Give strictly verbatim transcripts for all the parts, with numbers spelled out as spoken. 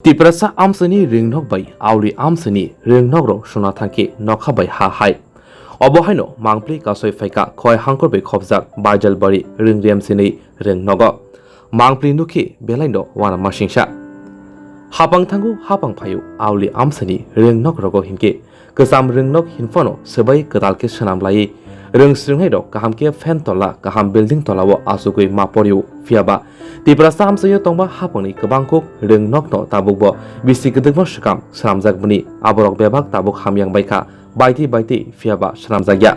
Tiprasa amchaini ringnok bai auli amchaini ringnok rok suna thangkhe nokha bai ha hai. Obo haino mangpli kasoi phaikha khoi hangkor bai khopjak Baijalbari ringrem sinwi ringnogo. Mangpli nukhe belaino uanama singsa. Hapang thango hapang phaio auli amchaini ringnok rogo hinkhe kwcham ringnok hinphano swbai kwtal khe swnam laiwi, rwng swrwngnairok kaham khe fan tola, kaham building tolao achugwi ma porio. Phiyaba Tiprasa amchaio tongma hapangni kwbangkuk ringnokno tabukbo bisi kwdwkma swkang swnamjakmani, aborok bebak tabuk hamyang baikha, baitwi baitwi phiyaba swnamjakya.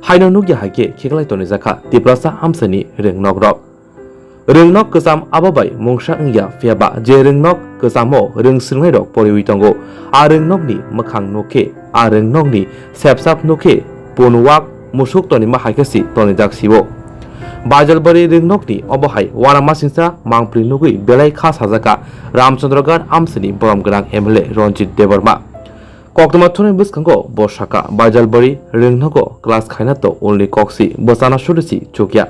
Haino nukya hai khe kheklai tonijakha Tiprasa amchaini ringnokrok. Ringnok kwcham abo bai mungsa wngya, phiyaba je ringnok kwchamo rwng swrwngnairok poriwi tongo, a ringnokni mwkhang nukhe, a ringnokni sepsap nukhe, pun wak musuk tonima hai khe si tonijak sibo. Baijalbari ringnokni obo hai uanama singsa mangpli nugwi belai kha sajaka Ramchandra Ghat amchaini borom gwnang M L A Ranjit Debbarma. Koktwma thunai bwskango bo sakha, Baijalbari ringnogo class khaina to ulni koksi bwchana suri si chukya.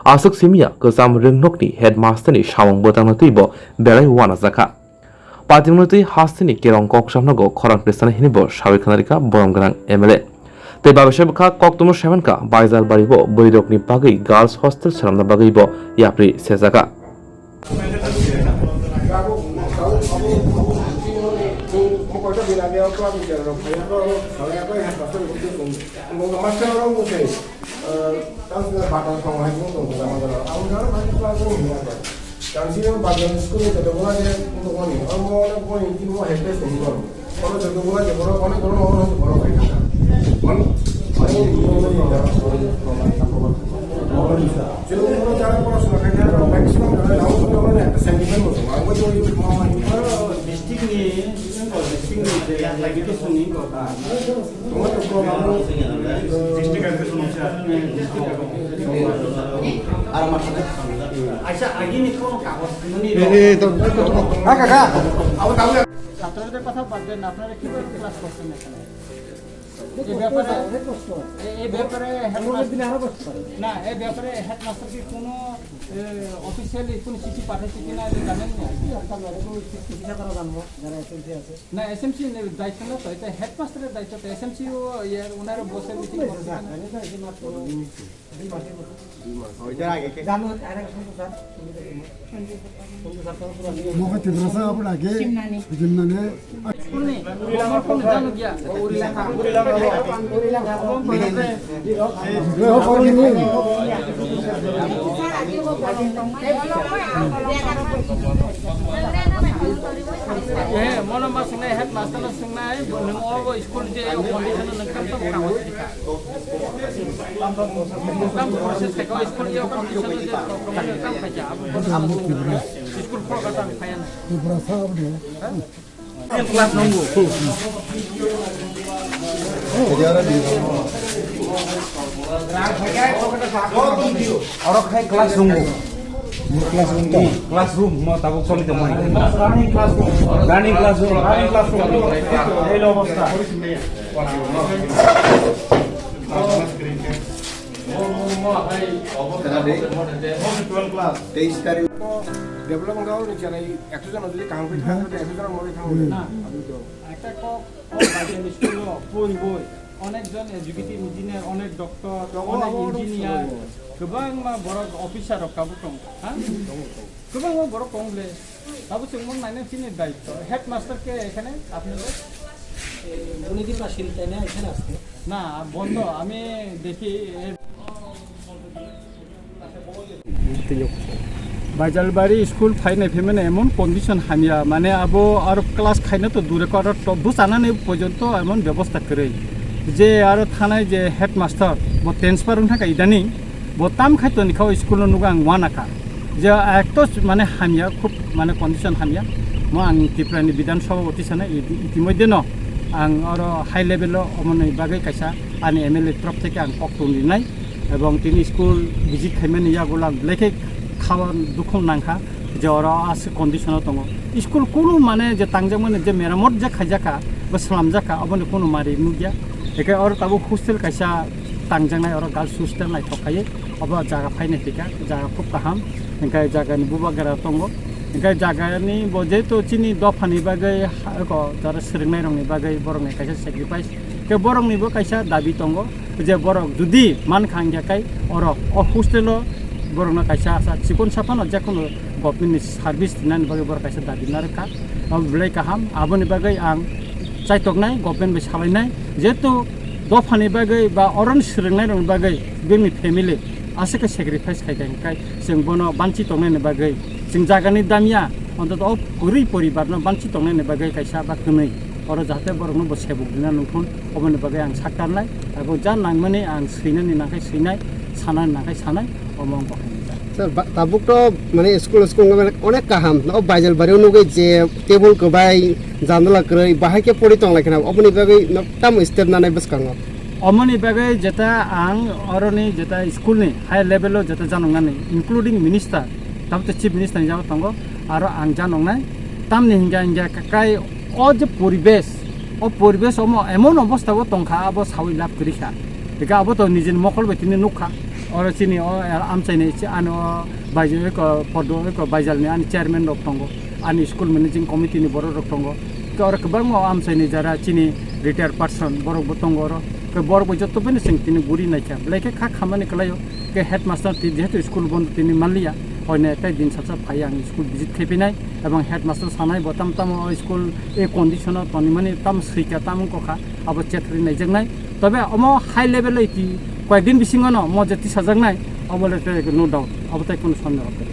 Aswk simiya kwcham ringnokni headmasterni samung bwtangno twibo belai uanajakha. Patimwnwi twi hasteni kerong kok samnogo khorang khe sanai hwnwi bo sawi khna rikha borom gwnang M L A. Tei babisa bwkha koktwma seven kha Baijalbari bo bwrwirokni bagwi girls hostel swnamna bagwi bo yapri sejakha. District ni, district ni education ni. আচ্ছা, আগে নি কোনো কাগজ নি ছাত্রদের কথা বাদ দেন, আপনারা কিভাবে ক্লাস করছেন এখানে? এই ব্যাপারে, এই, এই ব্যাপারে হেডমাস্টার, না, এই ব্যাপারে হেডমাস্টার কি কোনো, এ, অফিসিয়ালি কোনো চিঠি পাঠাইছে কিনা এটা জানেন না? না, এসএমসি দায়িত্ব না তো, এটা হেডমাস্টারের দায়িত্ব তো। এসএমসি ও ইয়ে, ওনারা বসে মিটিং করছে না। Mokhe Tiprasa abo lage, Simnani. Simnani. Simnani. Simnani. Eh, mono ma singnai, headmaster no singnai, nung obo school je o condition nung kam tong kha. Kam process kha, school je o condition je kam kha, abo school ko kata kha ya na. Class nungo. Oro khai class nungo. Classroom to. Classroom mo tabuk choli tongmani. Running classroom. Running classroom. Running classroom. Ei lo obostha. Twelve class. তেইশ তারিখ. Development gao ni channel. Ekso jon jodi kaham khe thang, ekso jon mori thang. Hmm. Na, ami to. Ekta kok, kok bai jon school o, boi, boi. Onek jon executive engineer, onek doctor, onek engineer, kwbangma borok officer rok tabuk tongo, ha? Kwbangma borok tongo le. Tabuk chwng mon naina chini daityo. Headmaster ke ekhane apni? উনি কি পাশে তাই না এখানে আসতে? না, বন্ধ। আমি দেখি, এ, Baijalbari school phainai phaimani emon condition hamya, mane abo aro class khaina to dure ko, aro to bwchanani porjonto emon bebosta kwrwi. Je aro thanai je headmaster, bo transfer wngkha idaning, bo tam khai toni kha o school no nugo ang uanakha. Je ekto mane hamya, khub mane condition hamya. Mo ang Tripura ni Bidhan Sabha oti sana iti-, itimoddhe no ang aro high level o omoni bagwi kaisa ani M L A torof theke ang kok tong rinai. Ebong tini school visit khaimani yagulo ang belai khe khawa dukhu nangkha je oro aswk condition o tongo. School kunu mane je tangjakmani je meramot je khaijakha ba slamjakha, oboni kunu mari nukya. Eke oro tabuk hostel kaisa tangjaknai, oro girls hostel naithok khai obo jaga phainai thika, jaga khub kaham. Hingkhe jagani bubagra tongo. Hingke jagani bo jehetu chini dophani bagwi ha-, eko jara swrwngnairokni bagwi borokni kaisa sacrifice. Hingke boroknibo kaisa dabi tongo je borok judi mankha hingke kai orok o hostel-o borokno kaisa asa chikon saphano jekono government-ni service rinani bagwi borok kaisa dabi narwkha. Abo belai kaham, aboni bagwi ang chaitoknai, government bai salainai, jehetu dophani bagwi ba oroni swrwngnairokni bagwi bini family aswk khe sacrifice khai kha, hingkai chwng bono banchi tongnaini bagwi chwng jagani damya, ontoto o kwrwi poribarno banchi tongnaini bagwi kaisa ba kwnwi oro jahate borokno bo sebuk rina nungthun, oboni bagwi ang saktarnai, abo ja nangmani ang swinani nangkhai swinai, sanani nangkhai sanai, omo wng kha. Sir, ba-, tabuk to mane school, school wngkha mane onek kaham. O Baijalbari o nugwi je table kwbai, jandala kwrwi, bahai khe pori tong lai khna. Oboni bagwi no tamo step nanai bwskango. Omoni bagwi jeta ang oroni jeta school ni high level o jeta janoknani, including minister, tabuk to chief minister ni jaga tongo, aro ang janoknai. Tamni hingka hingka kai o je poribesh, o poribesh omo emon obostha o tongkha, abo sawi lab kwrwi kha. Hingke abo to nijini mokol bai tini nukha. Oro chini o amchaini chi-, ani o baijal eko podo eko baijalni ani chairman rok tongo, ani school managing committee ni borok rok tongo. Hingke oro kwbangma o amchaini jara chini retired person borok bo tongo oro. Hingke borok bai joto bai no chwng tini guri naikha. Belai khe kha khamani kwlaio. Hingke headmaster ti jehetu school bondo tini manliya, hoine tai din sacha phai ang school visit khe phinai, ebong headmaster sanai bo tam tamo o school e condition o tonimani tam swikha tam wngkha. Abo chetharwi naijaknai. Tobe omo high level o iti koyekdin bisingo no mo je tisajaknai, obo le te no doubt, abo tai kono sondeho kwrwi.